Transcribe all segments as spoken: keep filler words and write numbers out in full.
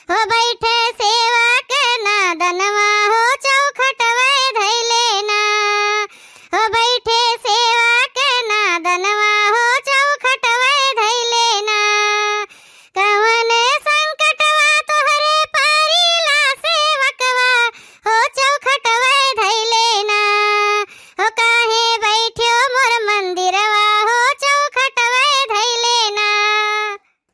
हो बैठे सेवक नादनवा हो चौखटवे धैले ना। हो बैठे सेवक नादनवा हो चौखटवे धैले ना। कवन संकटवा तोहरे पारीला सेवकवा हो चौखटवे धैले ना। हो काहे बैठ्यो मोर मंदिरवा हो चौखटवे धैले ना।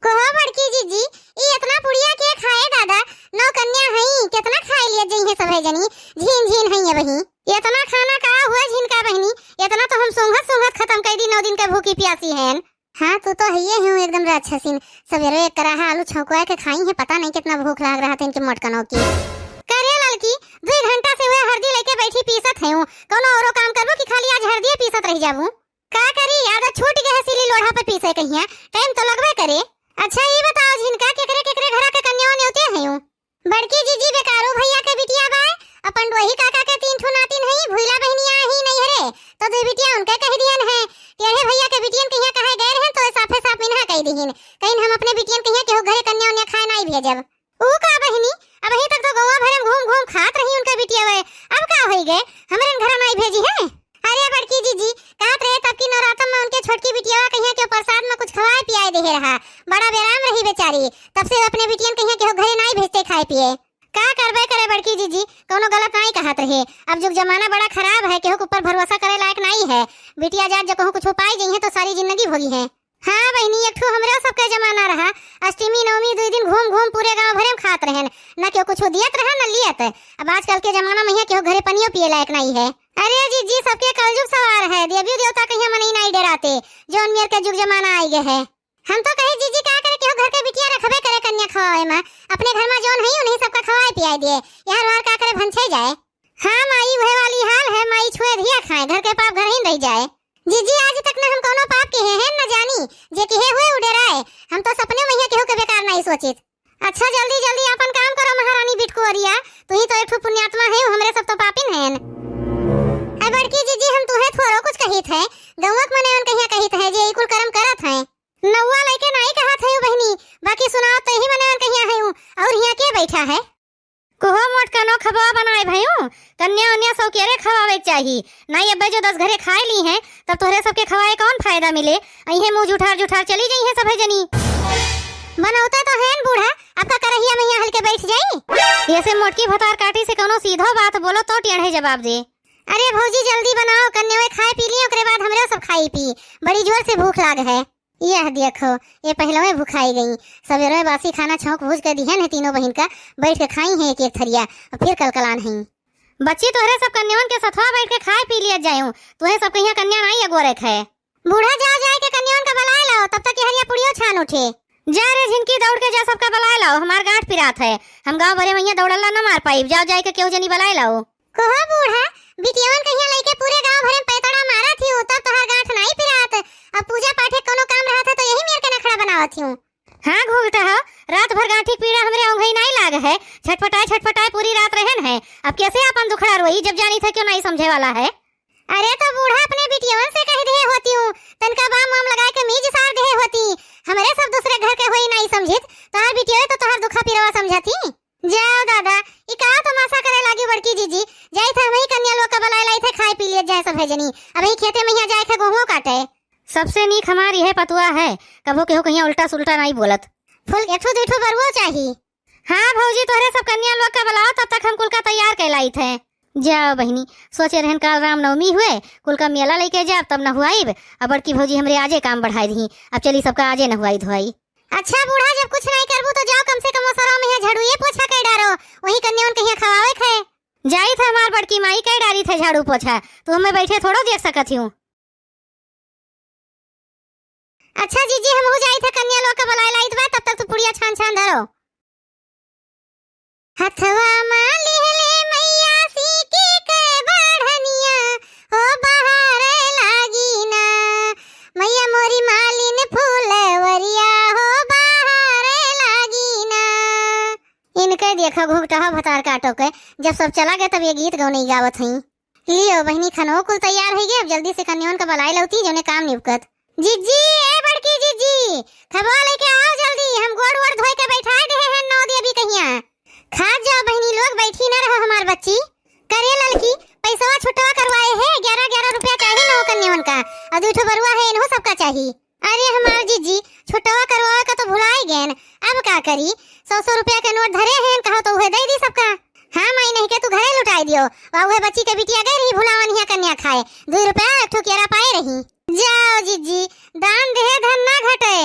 कहो बड़की जीजी, ई एतना पुड़िया के खाए दादा, नौ कन्या हई, केतना खाए लिए जइहे सभे जनी, झीन झीन हई अबही। एतना खाना का हुआ झिनका बहिनी, एतना तो हम सूंघत सूंघत खतम कइ दी, नौ दिन के भूखी प्यासी हैं। हाँ, तू तो हइये हूँ एकदम राक्षसिन। सवेरे एक कराहा आलू छौंकवा के खाई है, पता नहीं केतना भूख लाग रहा था इनके मोटकनों की। करे ललकी, दुई घंटा से वह हरदी लेके बैठी पीसत है हूँ, कौनो औरो काम करबू कि खाली आज हरदिये पीसत रह जाबू? का करी, आदत छूट गए है सीली लोढ़ा पे पीसे कहिया, टाइम तो लगबे करे। अच्छा, ई बताओ झिनका, केकरे केकरे घरा के कन्या नेवते हयू? बड़की जीजी बेकारू भैया के बिटिया बाय, अपन डोही काका के तीन ठो नातिन हई, भूला बहिनिया ही नहीं हरे, तो दो बिटिया उनके कह दियन है। टेढ़े भैया के बिटियन कहिया कहे गए रहन, तो साफे साफ मिनहा कह दिहिन, कहिन हम अपने बिटियन कहिया केहू घरे कन्या उन्या खाए नाई भेजब। ऊ का बहिनी, अबही तक तो गौवा भरे में घूम घूम खात रही उनका बिटिया वे, अब का होई गए, हमरे घरा नाई भेजी है? अरे बड़की जीजी, कहत रहे तब की नवरातन में उनके छोटकी बिटिया कहिया के प्रसाद में कुछ खवाए पियाए देहे रहा, बड़ा बेराम रही बेचारी, तब से अपने बिटियन कहिया केहू घरे नाई भेजते खाए पिए। का करबे करे बड़की जीजी, कौनो गलत नाई कहत रहे। अब जुग जमाना बड़ा खराब है, केहू के ऊपर भरोसा करे लायक नाई है। बिटिया जात जो कहूँ कुछ पाई जइहे तो सारी जिंदगी भोगी है। हाँ बहिनी, एक ठो हमरे सबके जमाना रहा, अष्टमी नवमी दुई दिन घूम घूम पूरे गांव भरे में खात रहन, न केहू कुछ दियत रहा न लियत। अब आजकल के जमाना में यहाँ केहू घरे पनियो पिए लायक नाई है। अरे जीजी, सबके कलजुग सवार है, देवी देवता कहिया मनई नाई डराते, जौन मेर के जुग जमाना आई गए है। हम तो कही जीजी का करे केहू घर के बिटिया रखबे करे कन्या खवावे में, अपने घर में जौन है उन्हीं सबका खवाए पियाए दिए, यार वार का करे भंछे जाए। हाँ माई, वह वाली हाल है, माई छुए धिया खाए, घर के पाप घर ही रह जाए। जीजी, आज तक न हम कौनो पाप किहे हैं, न जानी, जे किहे हुए उ डेराए। हम तो सपने में केहू के बेकार नहीं सोचित। अच्छा, जल्दी जल्दी आपन काम करो महारानी बिटकुअरिया, तू ही तो एक ठो पुण्यात्मा है, हमरे सब तो पापिन हैं। ऐ बड़की जीजी, हम तुहे थोड़ो कुछ कहित है, गौवा के मनई मन कहिया कहित है जे ई कुल कर्म करत हैं। नौवा लइके नाई कहत है बहिनी, बाकी सुनाओ तो यही मनई मन कहिया है, और हिया के बैठा है? कुहो मोटकनो खबवा बनाए भयू, कन्या उन्या सौकेरे खवावे के चाही। नाई अब्बे जो दस घरे खाए ली हैं, तब तोहरे सबके खवाए कौन फायदा मिले? अइहे मुँह जुठार जुठार चली जइहे सभे जनी। बनौते तो हैं बूढ़ा, आपका करहिया में यहाँ हल्के बैठ जाई। ऐसे मोटकी भतार काटी से कौनो सीधो बात बोलो तो टेढ़े जवाब दे। अरे भौजी जल्दी बनाओ, कन्या वे खाए पी ली, ओकरे बाद हमरे सब खाई पी, बड़ी जोर से भूख लाग है। यह देखो, ये पहलवे भुखाई गई। सवेरे बासी खाना छौंक भूज के दिहन है तीनों बहिन का, बैठ के खाई हैं एक एक थरिया, और फिर कलकलान हैं। बच्ची, तोहरे सब कन्यावन के सथवा बैठ के खाए पी लिया जायूं, तुहे सब कहिया कन्या नाई अगोरे खाए। बूढ़ा, जाओ जाए के कन्यावन का बलाए लाओ, तब तक ये हरिया पुड़ियो छान उठे। जा रे झिनकी, दौड़ के जा, सबका बलाए लाओ, हमार गांठ पिरात है, हम गांव भरे मइया दौड़ला न मार पाइब, जाओ जाए के केहू जनी बलाए लाओ। कहो बूढ़ा, बिटियावन कहिया लइके पूरे गांव भरे में पैतड़ा मारत ही, तब तोहार गांठ नाई पिरात। अब पूजा पाठ के कोनो काम रहत है तो यही मेर के नखड़ा बनावत ही। हाँ घोघटा हो, रात भर गांठी के पीड़ा हमरे औंघई नाई लाग है, छटपटाए छटपटाए पूरी रात रहन है। अब कैसे आपन दुखड़ा रोई जब जानी था क्यों नाई समझे वाला है। अरे तो बूढ़ा अपने बिटियावन से कह दिए होती हूँ, तनका बाम वाम लगाए के मीज सार दिए होती। हमरे सब दूसरे घर के होई नाई समझित, तोहार बिटियावे तो तोहार दुखा पिरवा समझत ही। जाओ दादा, ई का तमाशा करे लागी बड़की जीजी? जाई था हमही कन्या लोग का बलाए लाई थे, खाए पी लिए जाए सब है जनी। अबही खेते में यहाँ जाए थे गोहुओ काटे। सबसे नीक हमार इहे पतुआ है, कभो केहू कहिया उल्टा सुल्टा नाई बोलत। फुल एक ठो दुई ठो बरुओ चाही। हाँ भौजी, तोहरे सब कन्या लोग का बलाओ, तब तक हम कुल का तैयार कैलाई थे। जाओ बहिनी, सोचे रहन काल रामनवमी हुए, कुल का मेला लइके जाब, तब नहुआइब। अब बड़की भौजी हमरे आजे काम बढ़ाई दही, अब चली सबका आजे नहुआई धुआई। अच्छा बूढ़ा, जब कुछ नाई करबू तो जाओ, कम से कम ओसरवा में यहाँ झाड़ू ये पोछा कर डारो, वही कन्यावन कहिया खवावे खाए। जाई थे हमार बड़की माई कर डारी थे झाड़ू पोछा, तू हमें बैठे थोड़ो देख सकत हूँ। अच्छा जीजी, हमहू जाई थे कन्या लोग का बलाए लाइत बा, तब तक तू पुड़िया छान छान धरो। हथवा मा लिहले मैया सीकी के बढ़निया, हो बहारे लागी ना। मैया मोरी मालिन फूलवरिया, हो बहारे लागी ना। इनके देखो घुघटहा भतार काटो के, जब सब चला गए तब ये गीत गौनई गावत हई। लियो बहिनी, खनवा कुल तैयार होइ गए, अब जल्दी से कन्यावन का बलाए लौती, जौने काम निपकत। जीजी, ए बड़की जीजी, खबवा लेके आओ जल्दी, हम गोड़ वोड़ धोए के बैठाए देहे हैं नौ देवी कहिया। ची, करे ललकी, पैसवा छुट्टवा करवाए है, ग्यारह ग्यारह रुपया चाही नौ कन्यावन का, अउर दुइ ठो बरुआ है, इनहू सबका चाही। अरे हमार जीजी, छुट्टवा करवावे का तो भुलाए गएन, अब का करी? सौ सौ रुपया के नोट धरे हैं, कहो तो उहे दे दी सबका। हाँ माई, नहीं के तू घरे लुटाई दियो। वा उहे बच्ची के बिटिया गई रही भुलावन हिया कन्या खाए, दुइ रुपया एक ठो केरा पाए रही। जाओ जीजी, दान देहे धन ना घटे।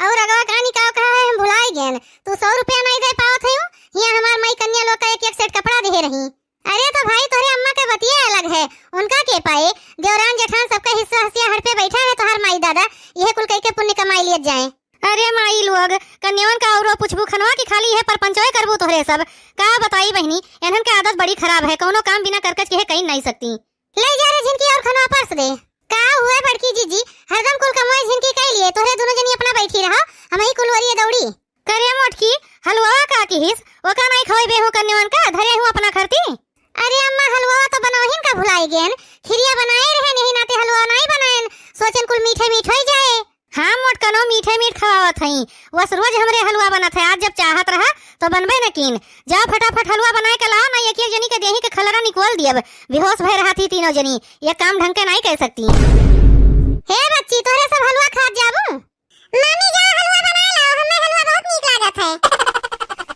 अउर अगवा कहानी का कहा है, हम भुलाई गएन। तू सौ रुपया नहीं दे पावत है, हिया हमार माई कन्या लोग का एक एक सेट कपड़ा देहे रही। अरे तो भाई, तोहरे अम्मा के बतिये अलग है, उनका के पाए? देवरान जेठान सबका हिस्सा हसिया हड़पे बैठा है तोहार माई दादा, यह कुल कई के पुण्य कमाई लियत जाए। अरे माई लोग, कन्यावन का अउरो पूछबू खनवा की खाली यह परपंचोए करबू तोहरे सब। का बताई बहिनी, एनहन के आदत बड़ी खराब है, कउनो काम बिना करकच के कई नहीं सकती। ले जा रे झिनकी अउर खनवा परस दे। का हुए बड़की जीजी, हरदम कुल कमोए झिनकी कई लिए, तोहरे दुनो जनी अपना बैठी रहो, हम ही कुल वरिये दौड़ी। करे मोटकी, हलुआ का किहिस, ओका नहीं खवइबे हूँ कन्यावन का, धरे हूँ अपना खरती। अरे अम्मा, हलुआ तो बनवहिन का भुलाई गेन, खिरिया बनाए रहे, यही नाते हलुआ नहीं बनाएन, सोचन कुल मीठे मीठ होई जाए। हाँ मोटकनो, मीठे मीठ खवावत हई, बस रोज हमरे हलुआ बनत है, आज जब चाहत रहा तो बनबे न कीन। जाओ फटाफट हलुआ बनाए के लाओ, ना एक एक जनी के देही के खलरा निकोल दियब, बेहोश भय रहा थी तीनों जनी, ये काम ढंग के नहीं कर सकती। हे बच्ची, तोहरे सब हलुआ खात जाबू। मामी जाओ हलुआ बनाए लाओ, हमें हलुआ बहुत नीक लागत है।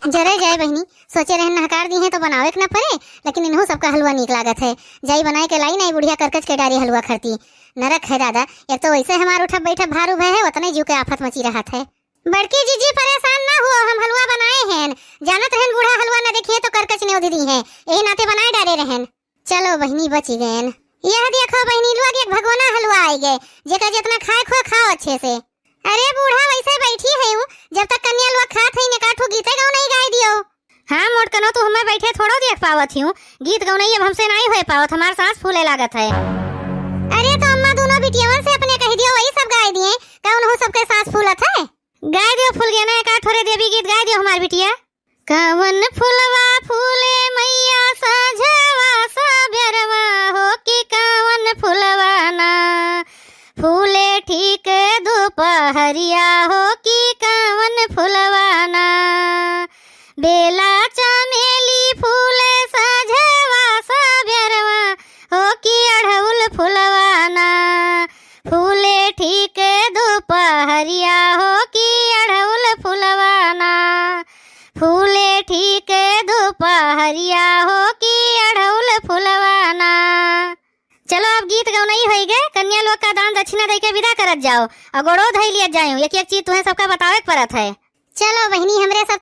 जरे जाए बहिनी, सोचे रहन नहकार दी है तो बनावे के ना पड़े, लेकिन इनहू सबका हलुआ नीक लागत है। जाई बनाए के लाई नहीं बुढ़िया करकच के डारी हलुआ खरती। नरक है दादा, एक तो वैसे हमार उठब बैठब भारू भय है, उतने जीव के आफत मची रहत है। बड़की जीजी परेशान ना हुओ, हम हलुआ बनाए हैं। जानत रहन बूढ़ा हलुआ ना देखिए तो करकच नेव दीदी है, यही नाते बनाए डारे रहन। चलो बहिनी बची गएन। यह देखो बहिनी लोग, एक भगोना हलुआ आए गए, जेका जितना खाए खो खाओ अच्छे से। अरे बूढ़ा वैसे बैठी है हूँ, जब तक कन्या लोग खात है, एकाठो गीते गौनई गाय दियो। हाँ मोटकनो, तू हमें बैठे थोड़ो देख पावत हूँ, गीत गौनई अब हमसे नहीं होए पावत, हमार सांस फूले लागत है। अरे तो अम्मा दोनों बिटियावन से अपने कह दियो, वही सब गाय दिए, का उनहु सबके सांस फूलत है? गाय दियो फूल गया ना, एकाठो रे देवी गीत गाय दियो हमार बिटिया। कवन फुलवा फूले मैया साझवा सबेरवा हो कि कवन फुलवा ना फूले ठीक दुपहरिया हो कि कवन फुलवा ना। बेला चमेली फूले साझवा सबेरवा हो कि अढ़उल फुलवा ना फूले ठीक दुपहरिया हो कि अढ़उल फुलवा ना फूले ठीक दुपहरिया हो कि अढ़उल फुलवा ना। चलो अब गीत गौनई होई गए, कन्या लोग का दान दक्षिणा दे के विदा करत जाओ अउर गोड़ो धई लियत जाओ, एक एक चीज तुहें सबका बतावे के परत है। चलो बहिनी, हमरे सब